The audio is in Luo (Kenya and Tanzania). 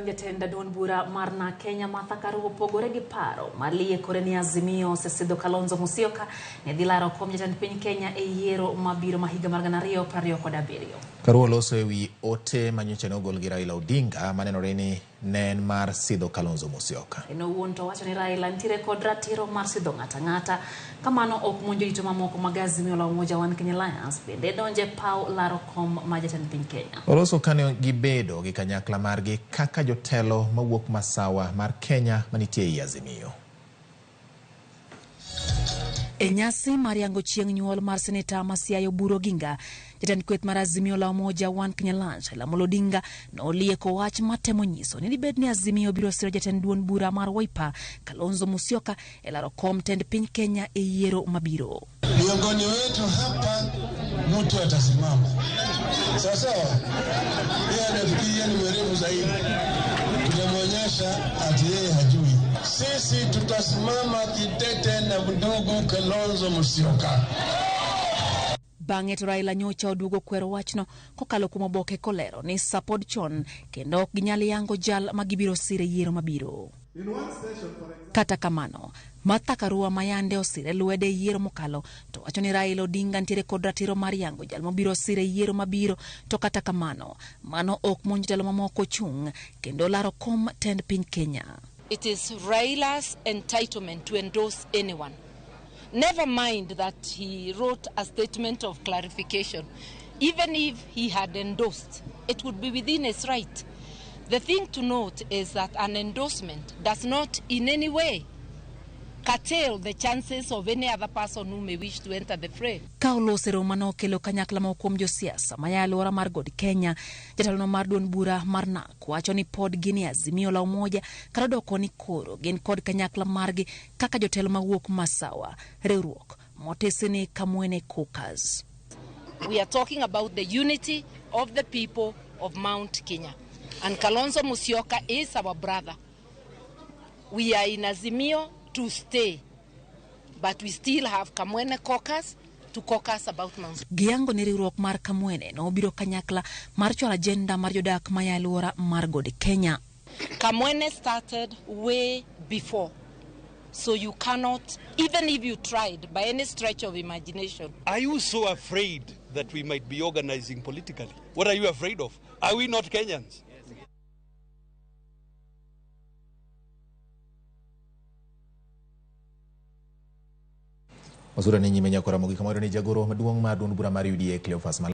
Chon jatend duond bura mar NARC Kenya Martha Karua opogore gi paro mar liekore ni Azimio osesidho Kalonzo Musyoka ne dhi laro kom jatend piny Kenya e yiero mabiro ma higa mar 2027. Karua loso e wi ote ma nyocha ne ogol gi Raila Odinga manenore ni ne en mar sidho Kalonzo Musyoka. En owuon to owacho ni Raila nitiere kod ratiro mar sidho ng'ato ang'ata ka mano ok monj jorito mamoko mag Azimio la Umoja One Kenya Alliance bende donjo e paw laro kom mar jatend piny Kenya. Oloso kane gibedo gi kanyakla margi kaka jotelo mawuok masawa mar Kenya manitie ei Azimio. E nyasi mar yango chieng' nyuol mar seneta ma Siaya Oburu Oginga, jatend kweth mar Azimio la Umoja One Kenya Alliance, Raila Amolo Odinga nolieko wach matemo nyiso ni dibed ni Azimio biro siro jatend duond bura mar Wiper Kalonzo Musyoka e laro kom tend piny Kenya e yiero mabiro. Miongoni wetu hapa mtu atasimama sawa sawa, yeye anafikiri yeye ni mwerevu zaidi, tutamwonyesha ati yeye hajui. Sisi tutasimama kidete na ndugu Kalonzo Musyoka. Bang'e to Raila nyocha oduogo kwero wachno kokalo kuom oboke kolero ni sa pod chon kendo ok ginyal yango jal ma gibiro sire yiero mabiro. Kata kamano, Martha Karua ma yande osire lwedo e yiero mokalo to wacho ni Raila Odinga nitiere kod ratiro mar yango jal mobiro sire yiero mabiro to kata kamano mano ok mon jotelo mamoko chung' kendo laro kom tend piny Kenya. It is Raila's entitlement to endorse anyone. Never mind that he wrote a statement of clarification. Even if he had endorsed, it would be within his right. The thing to note is that an endorsement does not in any way curtail the chances of any other person who may wish to enter the fray. Ka olose romo mane okelo kanyakla moko kuom josiasa maya e alwora mar God Kenya, jatelono mar duond bura mar NARC wacho ni pod gin e Azimio la Umoja kata odoko ni koro gin kod kanyakla margi kaka jotelo mawuok Masawa, riwruok motisi ni Kamwene Caucus. We are talking about the unity of the people of Mount Kenya. And Kalonzo Musyoka is our brother. We are in Azimio to stay, but we still have Kamwene Caucus to caucus about Mount. Giyango ni riwruok mar Kamwene nobiro kanyakla mar chwalo agenda mar jodak maya e alwora mar God Kenya. Kamwene started way before. So you cannot, even if you tried by any stretch of imagination. Are you so afraid that we might be organizing politically? What are you afraid of? Are we not Kenyans? Wasura ni nyime nyakora mogik kamoro ni jagoro maduong' mar duond bura mar UDA Cleophas Malala.